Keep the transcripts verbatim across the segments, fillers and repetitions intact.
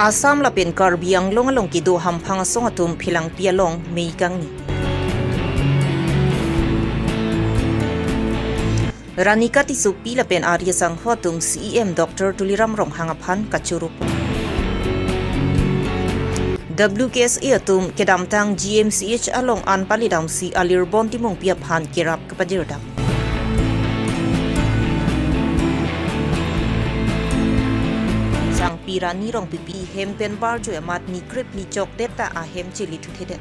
Assam lapen Karbi Anglong along kedo hamphang asong atum Phelangpi along mei kangni. Rani Katisopi lapen Arya Sangho atum C E M Doctor Tuliram Ronghang aphan kachoro. W K S A atum kedamtang G M C H along an palidamsi Alirbon Timungpi aphan kerap kepajirdam. Sangpi Rani Rongpipi hem pen barjoi amat nikrip nichok det ta ahem chili thuthedet.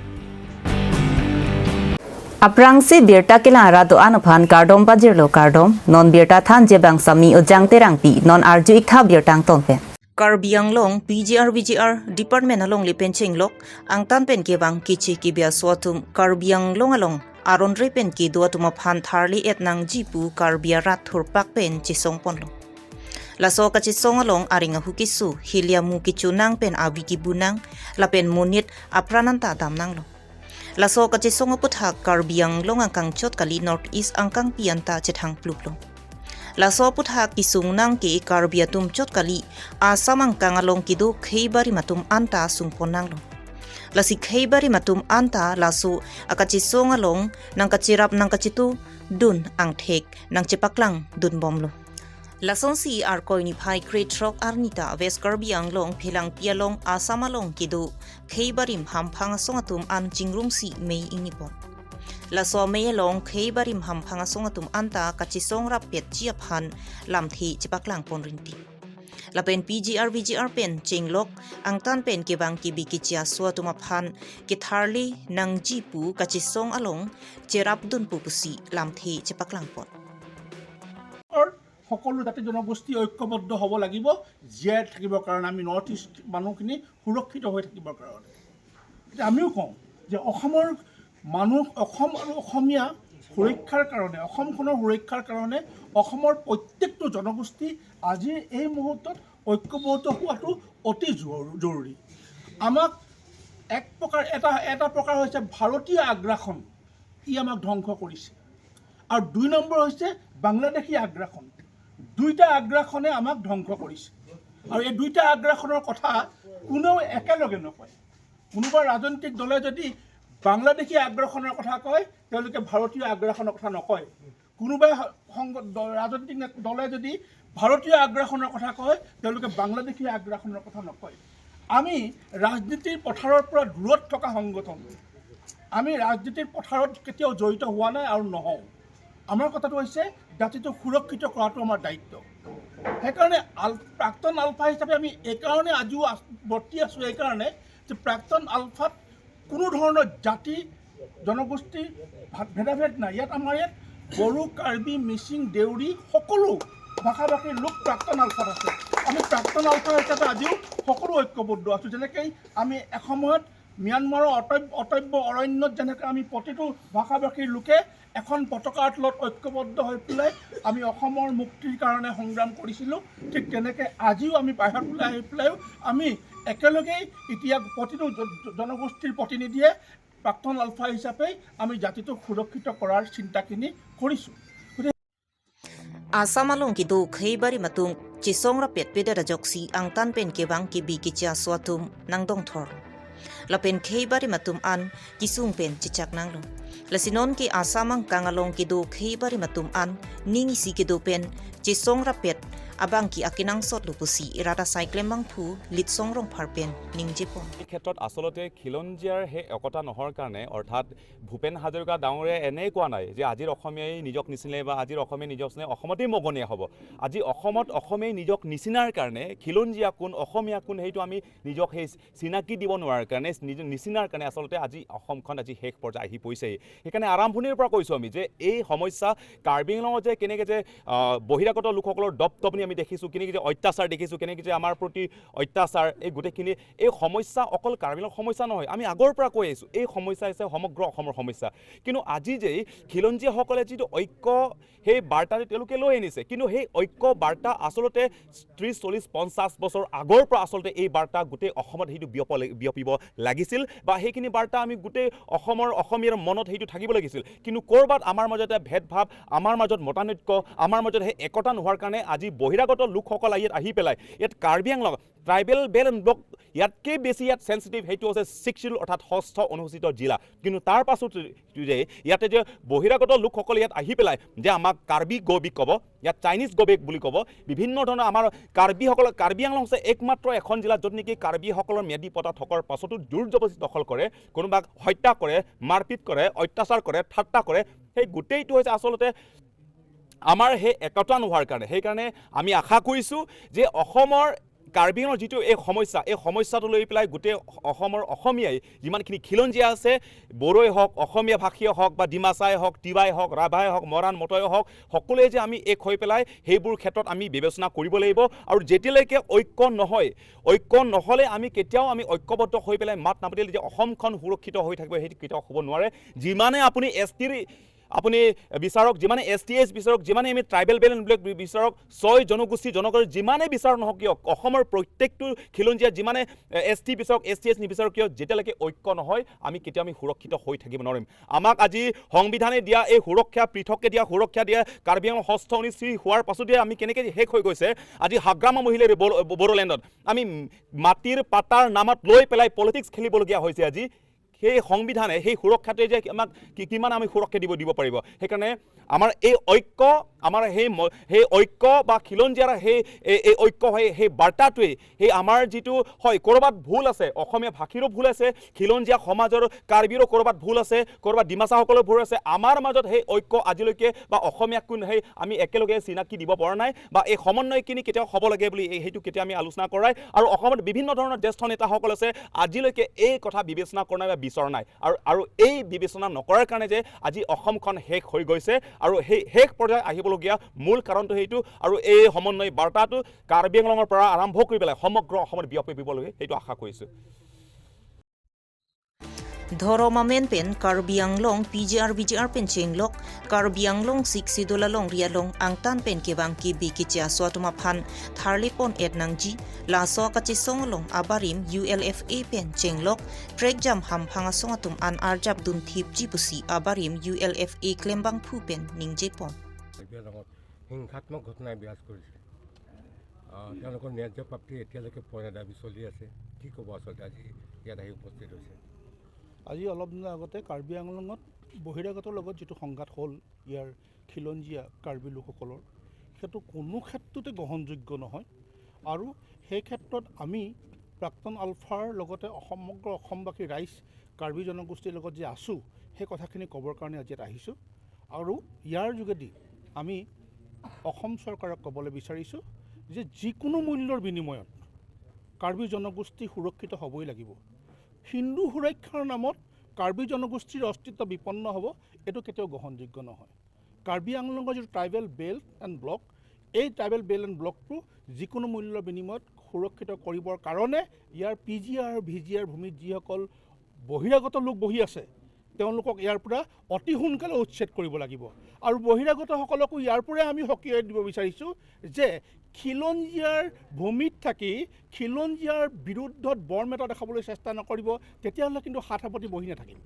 Aphrangsi birta kelang arat do-an aphan kardom pajirlo kardom, non birta thanji abang Sami Ojang Terangpi, non arju iktha birta angton pen. Karbi Anglong P G R V G R Department alongle pen chenglok, angtan pen kevang keche kebi aso atum Karbi Anglong along aron re pen kedo atum aphan tharli et nangji pu Karbi arat thurpak pen chesong ponlo. Laso kachesong along areng ahu keso, heliamu kechonang pen avi kebunang, lapen monit apran anta damnanglo. Laso kachesong aputhak Karbi Anglong angkang chot kali North East angkangpi anta chethang pluplo. Laso aputhak kesung nang ke Karbi atum chot kali Assam angkang along kedo khei barim atum anta sung ponnanglo. Lasi khei barim atum anta laso akachesong along nangkacherap nangkachetu dun angthek nangchepaklang dunbomlo. Lasonsi Arkoi niphai krethrok arni ta West Karbi Anglong Phelangpi along Assam along kedo khei barim hamphang asong atum an chingrumsi mei ingnipon. Laso mei along khei barim hamphang asong atum anta kachesong rappetji aphan lamthe chepaklang pon rinti. Lapen P G R V G R pen chenglok, angtan pen kevang kebi keche aso atum aphan ketharli nangji pu kachesong along cherap dun pu pusi lamthe chepaklang pon. সকলো জাতি জনগোষ্ঠী ঐক্যবদ্ধ হ'ব লাগিব। জীয়াই থাকিবৰ কাৰণে আমি নৰ্থ ইষ্ট মানুহখিনি সুৰক্ষিত হৈ থাকিবৰ কাৰণে। এতিয়া আমিও কওঁ যে অসমৰ মানুহ, অসম আৰু অসমীয়া সুৰক্ষাৰ কাৰণে, অসমখনৰ সুৰক্ষাৰ কাৰণে অসমৰ প্ৰত্যেকটো জনগোষ্ঠী আজি এই মুহূৰ্তত ঐক্যবদ্ধ হোৱাটো অতি জৰু-, জৰুৰী। আমাক এক প্ৰকাৰ, এটা, এটা প্ৰকাৰ হৈছে ভাৰতীয় আগ্ৰাসন, ই আমাক ধ্বংস কৰিছে। আৰু দুই নম্বৰ হৈছে বাংলাদেশী আগ্ৰাসন। দুইটা আগ্ৰাসনে আমাক ধ্বংস কৰিছে। আৰু এই দুইটা আগ্ৰাসনৰ কথা কোনেও একেলগে নকয়। কোনোবা ৰাজনৈতিক দলে যদি বাংলাদেশী আগ্ৰাসনৰ কথা কয়, তেওঁলোকে ভাৰতীয় আগ্ৰাসনৰ কথা নকয়। কোনোবাই হ-, সংগ-, দ-, ৰাজনৈতিক নে-, দলে যদি ভাৰতীয় আগ্ৰাসনৰ কথা কয়, তেওঁলোকে বাংলাদেশী আগ্ৰাসনৰ কথা নকয়। আমি ৰাজনীতিৰ পথাৰৰ পৰা দূৰত থকা সংগঠন। আমি ৰাজনীতিৰ পথাৰত কেতিয়াও জড়িত হোৱা নাই আৰু নহওঁ। আমাৰ কথাটো হৈছে জাতিটোক সুৰক্ষিত কৰাটো আমাৰ দায়িত্ব। সেইকাৰণে আল-, প্ৰাক্তন আলফা হিচাপে আমি এইকাৰণে আজিও আছ-, বৰ্তি আছোঁ, এইকাৰণে যে প্ৰাক্তন আলফাত কোনো ধৰণৰ জাতি, জনগোষ্ঠী ভাত-, ভেদাভেদ নাই। ইয়াত আমাৰ ইয়াত বড়ো, কাৰ্বি, মিচিং, দেউৰী সকলো ভাষা ভাষীৰ লোক প্ৰাক্তন আলফাত আছে। আমি প্ৰাক্তন আলফা হিচাপে আজিও সকলো ঐক্যবদ্ধ আছোঁ। যেনেকৈ আমি এসময়ত ম্যানমাৰৰ অটব-, অটব্য অৰণ্যত যেনেকৈ আমি প্ৰতিটো ভাষা ভাষীৰ লোকে এখন পতাকাৰ তলত ঐক্যবদ্ধ হৈ পেলাই আমি অসমৰ মুক্তিৰ কাৰণে সংগ্ৰাম কৰিছিলোঁ, ঠিক তেনেকৈ আজিও আমি বাহিৰত ওলাই আহি পেলাইও আমি একেলগেই এতিয়া প্ৰতিটো জ-, জ-, জনগোষ্ঠীৰ প্ৰতিনিধিয়ে প্ৰাক্তন আলফা হিচাপে আমি জাতিটোক সুৰক্ষিত কৰাৰ চিন্তাখিনি কৰিছোঁ। Assam along kedo khei barim atum chesong rappet pedet ajoksi angtan pen kevang kebi keche aso atum nangdongthor. Lapen khei barim atum an kesung pen chechak nanglo. Lasi non ke Assam angkang along kedo khei barim atum an ning isi kedo pen chesong rappet abang ke akenangsot lo pusi rat asai klembangphu Litsong Rongphar pen ningjepon. এই ক্ষেত্ৰত আচলতে খিলঞ্জীয়াৰ সেই একতা নোহোৱাৰ কাৰণে, অৰ্থাৎ ভূপেন হাজৰিকা ডাঙৰীয়াই এনে কোৱা নাই যে আজিৰ অসমীয়াই নিজক নিচিনে বা আজিৰ অসমীয়াই নিজক চিনে অসমতেই মগনীয়া হ'ব। আজি অসমত অসমীয়াই নিজক নিচিনাৰ কাৰণে খিলঞ্জীয়া কোন, অসমীয়া কোন, সেইটো আমি নিজক সেই চিনাকি দিব নোৱাৰাৰ কাৰণে, নিজ-, নিচিনাৰ কাৰণে আচলতে আজি অসমখন আজি শেষ পৰ্যায় আহি পৰিছেহি। সেইকাৰণে আৰম্ভণিৰ পৰা কৈছোঁ আমি যে এই সমস্যা কাৰ্বি আংলঙত যে কেনেকৈ যে, আহ, বহিৰাগত লোকসকলৰ দপদপনি আমি দেখিছোঁ, কেনেকৈ যে অত্যাচাৰ দেখিছোঁ, কেনেকৈ যে আমাৰ প্ৰতি অত্যাচাৰ, এই গোটেইখিনি, এই সমস্যা অকল কাৰ্বি আংলঙৰ সমস্যা নহয়, আমি আগৰ পৰা কৈ আহিছোঁ, এই সমস্যা হৈছে সমগ্ৰ অসমৰ সমস্যা। কিন্তু আজি যে খিলঞ্জীয়াসকলে যিটো ঐক্য, সেই বাৰ্তাটো তেওঁলোকে লৈ আনিছে, কিন্তু সেই ঐক্য বাৰ্তা আচলতে ত্ৰিশ, চল্লিশ, পঞ্চাশ বছৰ আগৰ পৰা আচলতে এই বাৰ্তা গোটেই অসমত সেইটো বিয়প-, বিয়পিব লাগিছিল বা সেইখিনি বাৰ্তা আমি গোটেই অসমৰ অসমীয়াৰ মনত সেইটো থাকিব লাগিছিল। কিন্তু ক'ৰবাত আমাৰ মাজতে ভেদভাৱ, আমাৰ মাজত মতানৈক্য, আমাৰ মাজত সেই একতা নোহোৱাৰ কাৰণে আজি বহিৰা বহিৰাগত লোকসকল ইয়াত আহি পেলাই ইয়াত Karbi Anglong tribal belt and block ইয়াতকৈ বেছি ইয়াত ছেনচিটিভ, সেইটো হৈছে ছিক্স শ্বিডিউল অৰ্থাৎ ষষ্ঠ অনুসূচিত জিলা। কিন্তু তাৰ পাছত যে ইয়াতে যে বহিৰাগত লোকসকল ইয়াত আহি পেলাই যে আমাক কাৰ্বি গ' বেক ক'ব, ইয়াত চাইনিজ গ' বেক বুলি ক'ব, বিভিন্ন ধৰণৰ আমাৰ কাৰ্বিসকল, কাৰ্বি আংলং হৈছে একমাত্ৰ এখন জিলা য'ত নেকি কাৰ্বিসকলৰ ম্যাদী পট্টা থকাৰ পাছতো জোৰ জবৰদস্তি দখল কৰে, কোনোবাক হত্যা কৰে, মাৰপিট কৰে, অত্যাচাৰ কৰে, ঠাট্টা কৰে। সেই গোটেইটো হৈছে আচলতে আমাৰ সেই একতা নোহোৱাৰ কাৰণে। সেইকাৰণে আমি আশা কৰিছোঁ যে অসমৰ কাৰ্বি আংলঙৰ যিটো এই সমস্যা, এই সমস্যাটো লৈ পেলাই গোটেই অসমৰ অসমীয়াই যিমানখিনি খিলঞ্জীয়া আছে, বড়োৱে হওক, অসমীয়া ভাষীয়ে হওক বা ডিমাচাই হওক, তিৱাই হওক, ৰাভাই হওক, মৰাণ মটয়ে হওক, সকলোৱে যে আমি এক হৈ পেলাই সেইবোৰ ক্ষেত্ৰত আমি বিবেচনা কৰিব লাগিব। আৰু যেতিয়ালৈকে ঐক্য নহয়, ঐক্য নহ'লে আমি কেতিয়াও আমি ঐক্যবদ্ধ হৈ পেলাই মাত নামাতিলে যে অসমখন সুৰক্ষিত হৈ থাকিব, সেইটো কেতিয়াও হ'ব নোৱাৰে। যিমানে আপুনি এছ টিৰ আপুনি বিচাৰক, যিমানে এছ টি এছ বিচাৰক, যিমানে আমি ট্ৰাইবেল বেল্ট এণ্ড ব্লক বি-, বিচাৰক, ছয় জনগোষ্ঠী জনগোষ্ঠী যিমানে বিচাৰক নহওক কিয়, অসমৰ প্ৰত্যেকটো খিলঞ্জীয়া যিমানে এছ টি বিচাৰক, এছ টি এছ নিবিচাৰক কিয়, যেতিয়ালৈকে ঐক্য নহয়, আমি কেতিয়াও আমি সুৰক্ষিত হৈ থাকিব নোৱাৰিম। আমাক আজি সংবিধানে দিয়া এই সুৰক্ষা, পৃথককে দিয়া সুৰক্ষা দিয়া কাৰ্বি আংলং ষষ্ঠ অনুসূচী হোৱাৰ পাছতে আমি কেনেকে শেষ হৈ গৈছে। আজি হাগ্ৰামা মহিলাই বড়ো-, বড়োলেণ্ডত আমি মাটিৰ পাট্টাৰ নামত লৈ পেলাই পলিটিক্স খেলিবলগীয়া হৈছে আজি। সেই সংবিধানে, সেই সুৰক্ষাটোৱে যে আমাক কি, কিমান আমি সুৰক্ষা দিব, দিব পাৰিব। সেইকাৰণে আমাৰ এই ঐক্য, আমাৰ সেই ম-, সেই ঐক্য বা খিলঞ্জীয়াৰ সেই, এই, এই ঐক্য হয়, সেই বাৰ্তাটোৱেই, সেই আমাৰ যিটো হয়, ক'ৰবাত ভুল আছে, অসমীয়া ভাষীৰো ভুল আছে, খিলঞ্জীয়া সমাজৰ কাৰ্বিৰো ক'ৰবাত ভুল আছে, ক'ৰবাত ডিমাচাসকলৰ ভুল আছে, আমাৰ মাজত সেই ঐক্য আজিলৈকে বা অসমীয়া কোন সেই আমি একেলগে চিনাকি দিব পৰা নাই বা এই সমন্বয়খিনি কেতিয়াও হ'ব লাগে বুলি এই, সেইটো কেতিয়াও আমি আলোচনা কৰাই। আৰু অসমত বিভিন্ন ধৰণৰ জ্যেষ্ঠ নেতাসকল আছে, আজিলৈকে এই কথা বিবেচনা কৰা নাই বা বিচৰা নাই। আৰু, আৰু এই বিবেচনা নকৰাৰ কাৰণে যে আজি অসমখন শেষ হৈ গৈছে আৰু সেই শেষ পৰ্যায়ত আহিবলগীয়া মূল কাৰণটো সেইটো। আৰু এই সমন্বয় বাৰ্তাটো কাৰ্বি আংলঙৰ পৰা আৰম্ভ কৰি পেলাই সমগ্ৰ অসমত বিয়পি পৰিব লাগে, সেইটো আশা কৰিছোঁ। Dhorom amen pen Karbi Anglong P G R V G R pen chenglok, Karbi Anglong Sixth Schedule alongri along angtan pen kevang kebe keche aso atum aphan tharlepon et nangji, laso akachesong along abarim U L F A pen chenglok, trekjam hamphang asong atum an arjap dunthipji pusi abarim U L F A klembangphu pen ningjepon. Karbi আংলঙত হিংসাত্মক ঘটনাই বিৰাজ কৰিছে। আহ, তেওঁলোকৰ ন্যায্য প্ৰাপ্তি এতিয়ালৈকে পোৱা নাই, দাবী চলি আছে। কি ক'ব আচলতে আজি ইয়াত আহি উপস্থিত হৈছে? আজি অলপ দিনৰ আগতে কাৰ্বি আংলঙত বহিৰাগতৰ লগত যিটো সংঘাত হ'ল ইয়াৰ খিলঞ্জীয়া কাৰ্বি লোকসকলৰ, সেইটো কোনো ক্ষেত্ৰতে গ্ৰহণযোগ্য নহয়। আৰু সেই ক্ষেত্ৰত আমি প্ৰাক্তন আলফাৰ লগতে সমগ্ৰ অসমবাসী ৰাইজ কাৰ্বি জনগোষ্ঠীৰ লগত যে আছোঁ, সেই কথাখিনি ক'বৰ কাৰণে আজি ইয়াত আহিছোঁ। আৰু ইয়াৰ যোগেদি আমি অসম চৰকাৰক ক'বলৈ বিচাৰিছোঁ যে যিকোনো মূল্যৰ বিনিময়ত কাৰ্বি জনগোষ্ঠী সুৰক্ষিত হ'বই লাগিব। হিন্দু সুৰক্ষাৰ নামত কাৰ্বি জনগোষ্ঠীৰ অস্তিত্ব বিপন্ন হ'ব, এইটো কেতিয়াও গ্ৰহণযোগ্য নহয়। কাৰ্বি আংলঙৰ যিটো ট্ৰাইবেল বেল্ট এণ্ড ব্লক, এই ট্ৰাইবেল বেল্ট এণ্ড ব্লকটো যিকোনো মূল্যৰ বিনিময়ত সুৰক্ষিত কৰিবৰ কাৰণে ইয়াৰ পি জি আৰ, ভি জি আৰ ভূমিত যিসকল বহিৰাগত লোক বহি আছে, তেওঁলোকক ইয়াৰ পৰা অতি সোনকালে উচ্ছেদ কৰিব লাগিব। আৰু বহিৰাগতসকলকো ইয়াৰ পৰাই আমি সকীয়াই দিব বিচাৰিছোঁ যে খিলঞ্জীয়াৰ ভূমিত থাকি খিলঞ্জীয়াৰ বিৰুদ্ধত বৰম এটা দেখাবলৈ চেষ্টা নকৰিব, তেতিয়াহ'লে কিন্তু হাত সাবটি বহি নাথাকিম।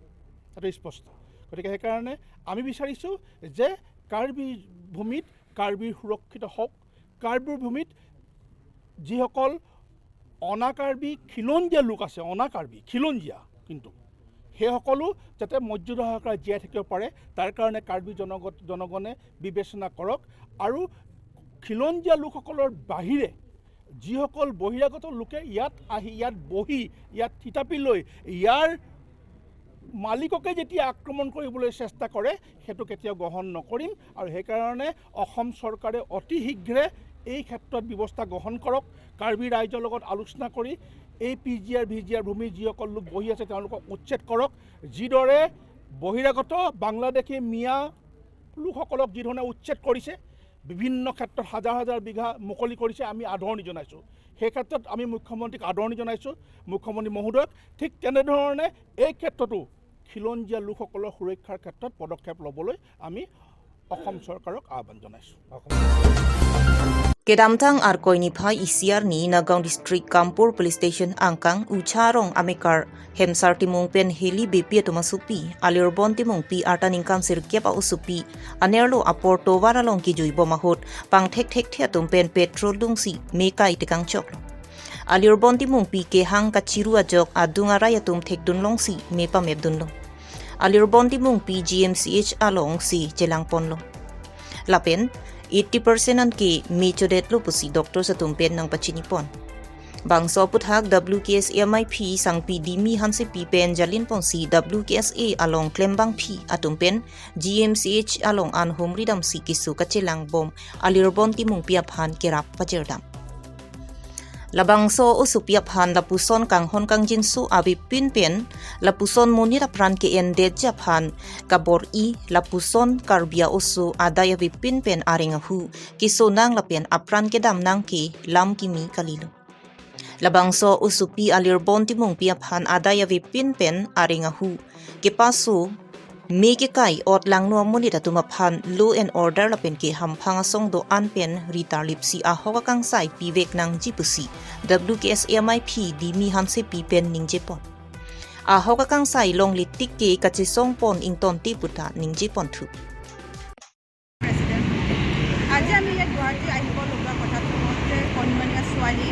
এইটো স্পষ্ট। গতিকে সেইকাৰণে আমি বিচাৰিছোঁ যে কাৰ্বি ভূমিত কাৰ্বি সুৰক্ষিত হওক, কাৰ্বিৰ ভূমিত যিসকল অনা কাৰ্বি খিলঞ্জীয়া লোক আছে, অনা কাৰ্বি খিলঞ্জীয়া, কিন্তু সেই সকলো যাতে মৰ্যাদা সহকাৰে জীয়াই থাকিব পাৰে, তাৰ কাৰণে কাৰ্বি জনগত, জনগণে বিবেচনা কৰক। আৰু খিলঞ্জীয়া লোকসকলৰ বাহিৰে যিসকল বহিৰাগত লোকে ইয়াত আহি, ইয়াত বহি, ইয়াত থিতাপি লৈ ইয়াৰ মালিককে যেতিয়া আক্ৰমণ কৰিবলৈ চেষ্টা কৰে, সেইটো কেতিয়াও গ্ৰহণ নকৰিম। আৰু সেইকাৰণে অসম চৰকাৰে অতি শীঘ্ৰে এই ক্ষেত্ৰত ব্যৱস্থা গ্ৰহণ কৰক। কাৰ্বি ৰাইজৰ লগত আলোচনা কৰি এই পি জি আৰ, ভি জি আৰ ভূমি যিসকল লোক বহি আছে, তেওঁলোকক উচ্ছেদ কৰক। যিদৰে বহিৰাগত বাংলাদেশী মিয়া লোকসকলক যিধৰণে উচ্ছেদ কৰিছে, বিভিন্ন ক্ষেত্ৰত হাজাৰ হাজাৰ বিঘা মুকলি কৰিছে, আমি আদৰণি জনাইছোঁ। সেই ক্ষেত্ৰত আমি মুখ্যমন্ত্ৰীক আদৰণি জনাইছোঁ, মুখ্যমন্ত্ৰী মহোদয়ক। ঠিক তেনেধৰণে এই ক্ষেত্ৰতো খিলঞ্জীয়া লোকসকলৰ সুৰক্ষাৰ ক্ষেত্ৰত পদক্ষেপ ল'বলৈ আমি অসম চৰকাৰক আহ্বান জনাইছোঁ। Kedamtang Arkoi niphai isi arni Nagaon District Kampur Police Station angkang Ucha Rong amekar Hemsar Timung pen Heli Beypi atum asopi Alirbon Timungpi arta ningkan sirkep a-osopi anerlo apor tovar along kejui bom ahut pangthek thekthe atum pen petrol dungsi me kai tekang choklo. Alirbon Timungpi kehang kachiru ajok adung arai atum thekdun longsi me pamepdunlo. Alirbon Timungpi G M C H alongsi chelangponlo. Lapen eighty percent anke me chodetlo pusi doctors atum pen nangpachinipon. Bangso aputhak W K S A M I P Sangpi Dimi Hansepi pen jalinponsi W K S A along klembangpi atum pen G M C H along an humri damsi keso kachelang bom Alirbon Timungpi aphan kerap pajirdam. Labangso osopi aphan lapuson kanghon kangjinso avepin pen lapuson monit apran ke-endetji aphan kabor-i, lapuson Karbi a-oso adai avepin pen areng ahu kesonang lapen apran kedamnang ke lam kimi kalilo. Labangso osopi Alirbon Timungpi aphan adai avepin pen areng ahu kepaso me kekai-ot langno amonit atum aphan law and order lapen ke hamphang asong do-an pen ritarlipsi ahok akangsai pivek nangji pusi W K S A M I P Dimi Hansepi pen ningjepon. Ahok akangsai longle tik ke kachesongpon ingtonte puta ningjeponthu. President. আজি আমি ইয়াত গুৱাহাটী আহিব লগা কথাটো হ'ল যে কণমানি ছোৱালী,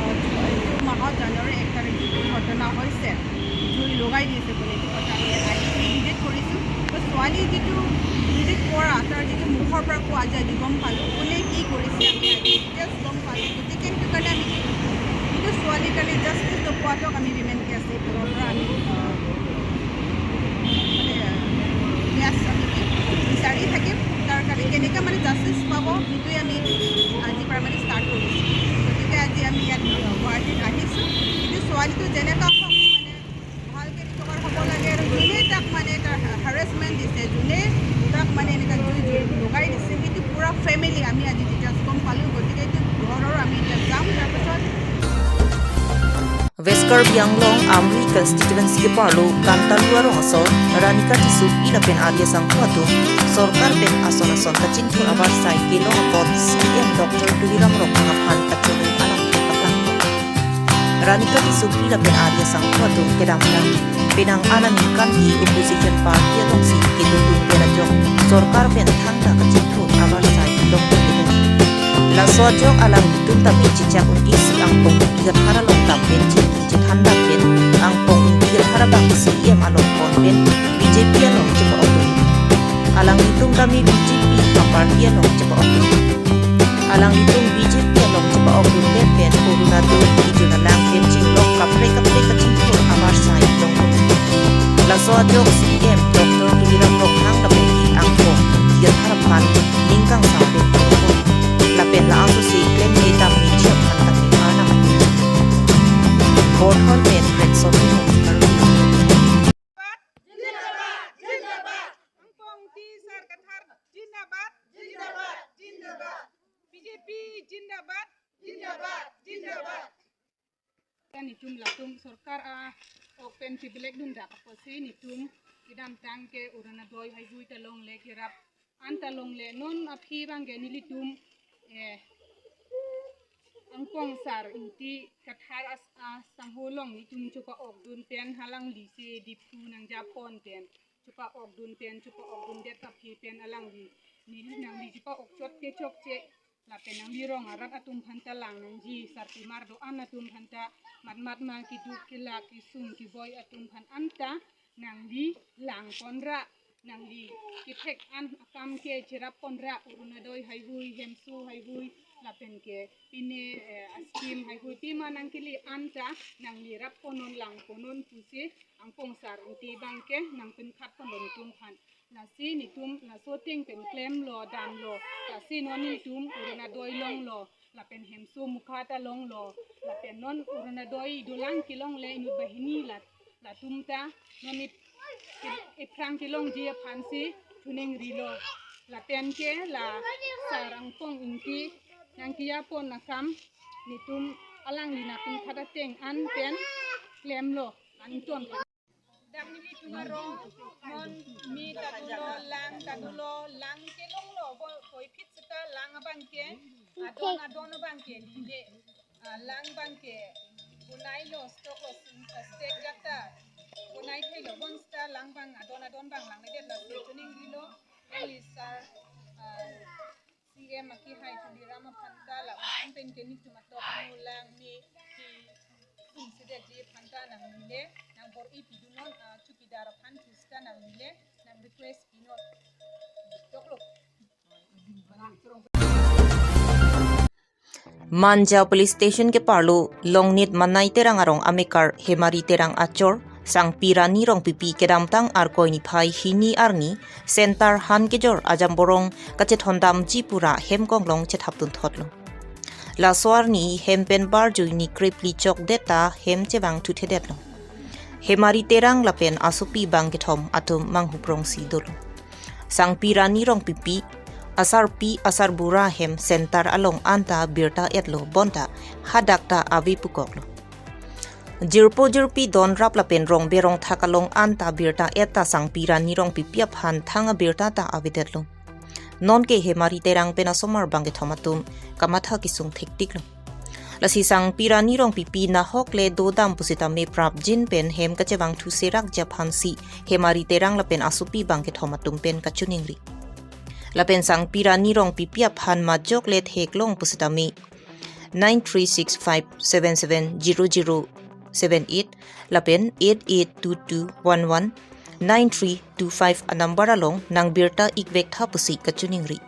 আহ, এইটো মাহত জানুৱাৰী এক তাৰিখ যিটো ঘটনা হৈছে, জুই লগাই দিছে বুলি এইটো কথা আমি ইয়াত আহি ভিজিট কৰিছোঁ। তো ছোৱালী যিটো ভিজিট কৰা, তাৰ যিটো মুখৰ পৰা কোৱা যায়, আজি গম পালোঁ কোনে কি কৰিছে, আমি আজি ডিটেইলছ গম পালোঁ। গতিকে সেইটো কাৰণে আমি যিটো ছোৱালীৰ কাৰণে জাষ্টিছ নোপোৱাটোক আমি ডিমেণ্ড কৰি আছোঁ, ঘৰৰ পৰা আমি, আহ, মানে, য়েছ, আমি বিচাৰি থাকিম। তাৰ কাৰণে কেনেকৈ মানে জাষ্টিছ পাব, সেইটোৱে আমি আজিৰ পৰা মানে ষ্টাৰ্ট কৰিছোঁ। গতিকে আজি আমি ইয়াত গুৱাহাটীত আহিছোঁ। কিন্তু ছোৱালীটো যেনেকুৱা হওক, মানে, ভালকৈ ৰিকভাৰ হ'ব লাগে আৰু যোনে তাক মানে তাৰ হাৰেছমেণ্ট দিছে, যোনে তাক মানে এনেকুৱা জুই জুই লগাই দিছে, সেইটো পূৰা ফেমিলি আমি আজি ডিটেইলছ গম পালোঁ। গতিকে এইটো ঘৰৰ আমি এতিয়া যাম, তাৰপিছত West Karbi Anglong Amri constituency keparlo Kantalu arong asor Ranika Tissopi lapen arya sangho atum sorkar pen ason ason kachingthur avarsai kelong apot C E M Doctor Tuliram Ronghang aphan kachelong alam patang. Ranika Tissopi lapen arya sangho atum kedamtang penang aningkan ke opposition party alongsi kedodun pen ajok sorkar pen thangta kachingthur avarsai longdun. Laso ajok alanglitum tame chechak un-isi angpong ingti kathar along dam pen chingki chethandam pen angpong ingti kathar abang C E M along pon pen B J P along chepa-okdun. Alanglitum tame B J P aparty along chepa-okdun. Alanglitum B J P along chepa-okdundet pen Orunodoi kejun alang pen chinglok kaprek kaprek kachingthur avarsai longdun. Laso ajok C E M Doctor Tuliram Ronghang lapen ke angpong ingti kathar aphan ning kangsam pen pon. Lapen la-an sose klem-e dam meji aphan tame arnam. Borthon pen Rexon News Karbi. Zindabad, zindabad. Angpong Ingti Sar Kathar, zindabad, zindabad, zindabad. B J P, zindabad, zindabad, zindabad. Kan itum latum sorkar a-ok pen chibilek dundak apotsi nitum kedamtang ke Orunodoi haihoi ta longle, kerap an ta longle, non aphi abang ke nelitum, eh, angpong Sar Ingti Kathar as-, asangho along nitum chepa-okdun pen alangli si Diphu nangjapon pen chepa-okdun pen, chepa-okdundet aphi pen alangli, neli nangli chepa-ok chot ke chokche, lapen nangli rong arat atum aphanta lang nangji, sarpimar do-an atum aphanta, mat mat ma keduk kelak kesung keboi atum aphan anta nangli langponra, nangli kethek an akam ke cherapponra, Orunodoi haihoi, hemso haihoi, lapen ke pine, eh, askim haihoi pima nangkele anta nangli rapponnon langponnon pusi angpong Sar Ingti abang ke nangpinkhatponlo nitum aphan. Lasi nitum laso ateng pen klemlo, damlo. Lasi non nitum Orunodoi longlo, lapen hemso mukha ta longlo, lapen non Orunodoi dolang kelongle inut banghini la, latum ta non ip-, ip-, iphrang kelongji aphansi thuning rilo. Lapen ke la Sar angpong Ingti nangkejapon akam nitum alangli nangpinkhat ateng an pen klemlo, anton. Arong, non me ta dolo, lang ta dolo, lang kelonglo, bo-, boiphit seta lang abang ke, adon adon abang ke, lile, ah, lang abang ke, bonai lo, stock lo, sim-, ah, stake jata, bonai thai lo, bonseta lang abang, adon adon abang langledet lasi choningrilo, nangli sir, ah, C M akehai Tuliram aphan ta la un pen ke nelitum atok anu lang me ke sumsedetji aphan ta nanglile, nang bor-i pidunon, ah, chowkidar aphan thu seta nanglile, nang request pinon. Doklo. Manja Police Station keparlo Longnit Manai Terang arong amekar Hemari Terang achor Sangpi Rani Rongpipi kedamtang Arkoi niphai hini arni Center han kejor ajamborong kachethondamji pura hem konglong chethapdun thotlo. Laso arni hem pen barjui ni krepli chokdet ta hem chevangthuthedetlo. Hemari Terang lapen asopi bangkethom atum manghuprongsi dolo. Sangpi Rani Rongpipi, asarpi asarbura hem Center along anta birta etlo bonta hadak ta ave pukoklo. Jirpo jirpi donrap lapen rongbe rongthak along anta birta et ta Sangpi Rani Rongpipi aphan thang abirta ta avedetlo. Nonke Hemari Terang pen asomar bangkethom atum kamatha kesung thektiklo. Lasi Sangpi Rani Rongpipi nahok le dodam pusitame prapjin pen hem kachevangthu serakji aphansi Hemari Terang lapen asopi bangkethom atum pen kachoningri. Lapen Sangpi Rani Rongpipi aphan majok le theklong pusitame nine three six five seven seven zero zero seven eight lapen eight eight two two one one nine three two five anumber along nangbirta ikvektha pusi kachoningri.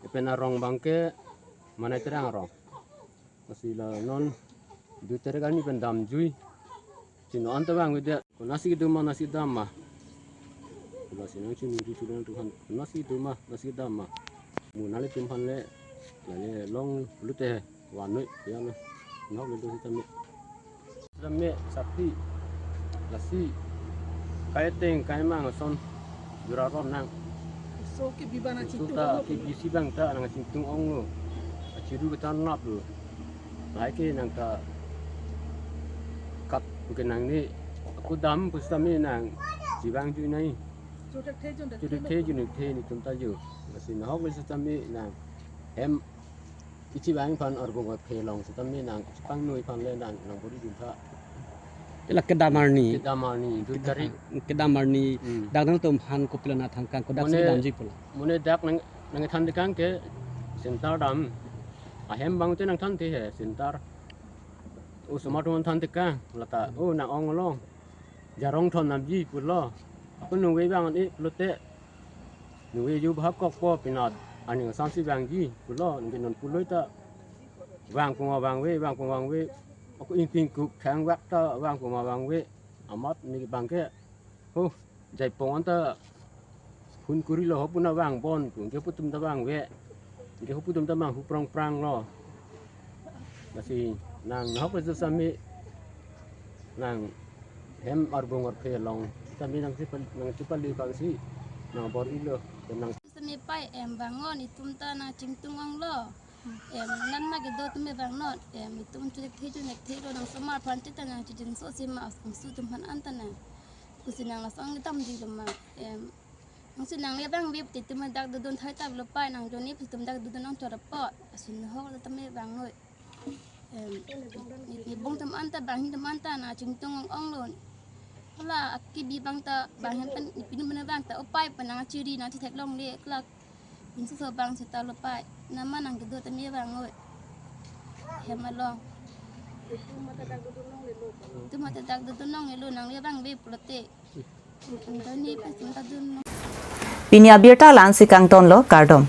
Lapen arong abangke Manai Terang arong. Lasi la non du tarik arni pen damjui. Chino anta bang wida. Konatsi kedam ma, natsi kedam ma. Lasi nangchoningri chulang tuhan. Konatsi kedam ma, natsi kedam ma. Mo nanglitum aphan le, lale long lute. Vannoi, ya lo. Nahok le do sitame. Sitame sati. Lasi. Kaiteng kaimang ason. Jura ron nang. So kebi abang achingtung. So ta ong lo. Kebisi abang ta nangchingtung onglo. Achiru ketan nap lo. Lahai ke nang ta kap ke nangne. Ako dam pusitame nang. Chevangjuinai. Chothekthe jun thekthe, chothekthe jun thekthe nelitum ta jo. Lasi nahok le sitame nang. Hem kachevang aphan arbung aphe along sitame nang kachepangnoi aphan le nang, nang bor-i duntha. Ila kedam arni. Kedam arni, du tarik. Kedam arni. Hmm. Dak nangtum aphan kopilo nangthangkang, kodak si damji pulo. Mo ne dak nang, nangthantekang ke Center dam. Ahem abang te nangthanthe he, Center. O osomar atum thantekang, lata, o nang-ong along. Jarong thon damji pulo. Ako nungve vang an-e pulote. Nungve ju bahap kokpo penat. Aning asamsi vangji pulo. Nungve non pulo ta. Vang koma vangve, vang koma vangve. Ako ingting kuk khang vak ta vang koma vangve. Amat ni abangke. Ho, jaipong anta. Hun kurilo ho pu nang vangbon pu, ke pu atum ta vangve. Ke ho pu atum ta manghuprongpranglo. Lasi nang nahok le sitame nang hem arbung arphe along. Sitame nangchepa, nangchepali aphansi nang bor-ilo. Nang sitame pai em vangnon, itum ta nangchingtung onglo. Em, nang ma kedo tame vangnon. Em, itum chothekthe jun thekthelo, nang osomar aphan cheta nangchijinso si ma, angsong atum aphan anta nang. Kosi nang lason kedamjilo ma. Em, nangsi nangle vangve pute itum dak dodun thai ta lo pai, nang joni pute itum dak dodun nangchor apot. Lasi nahok le tame vangnoi. Em, ne, ne bong atum anta, banghin atum anta nangchingtung ong-onglo. Hala akebi abang ta, banghin pen, ne pinu pen abang ta, o pai pen nangchiri nangchetheklongle, klak. Inso so abang seta lo pai. Nang ma nang kedo tame vangnoi. Hem along. Itum anta dak dodun longlelo. Itum anta dak dodun longlelo, nangle vangve pulote. Pini abirta la-ansi kangtonlo, kardom.